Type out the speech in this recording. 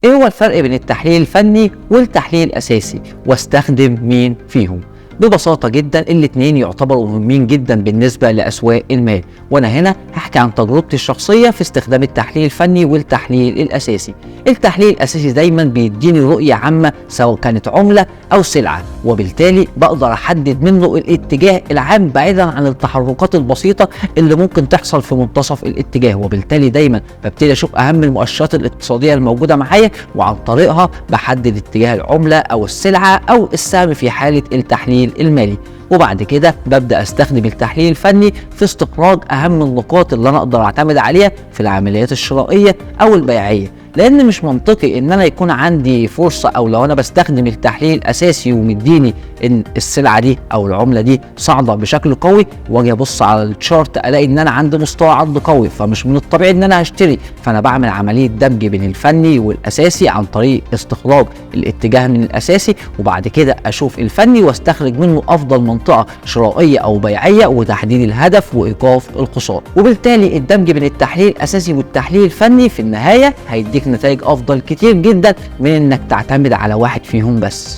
ايه هو الفرق بين التحليل الفني والتحليل الاساسي؟ واستخدم مين فيهم؟ ببساطة جدا الاتنين يعتبروا مهمين جدا بالنسبة لأسواق المال، وانا هنا هحكي عن تجربتي الشخصية في استخدام التحليل الفني والتحليل الأساسي. التحليل الأساسي دايما بيديني رؤية عامة سواء كانت عملة أو سلعة، وبالتالي بقدر أحدد منه الاتجاه العام بعيدا عن التحركات البسيطة اللي ممكن تحصل في منتصف الاتجاه، وبالتالي دايما ببتدي أشوف أهم المؤشرات الاقتصادية الموجودة معايا وعن طريقها بحدد اتجاه العملة أو السلعة أو السهم في حالة التحليل المالي. وبعد كده ببدأ استخدم التحليل الفني في استخراج اهم النقاط اللي انا اقدر اعتمد عليها في العمليات الشرائية او البيعية، لان مش منطقي ان انا يكون عندي فرصة او لو انا بستخدم التحليل الاساسي ومديني ان السلعة دي او العملة دي صاعدة بشكل قوي، واجي ابص على ال chart الاقي ان انا عندي مستوى عرض قوي، فمش من الطبيعي ان انا هشتري. فانا بعمل عملية دمج بين الفني والاساسي عن طريق استخراج الاتجاه من الاساسي، وبعد كده اشوف الفني واستخرج منه افضل منطقة شرائية او بيعية وتحديد الهدف وايقاف الخسارة. وبالتالي الدمج بين التحليل الاساسي والتحليل الفني في النهاية هيديك نتائج افضل كتير جدا من انك تعتمد على واحد فيهم بس.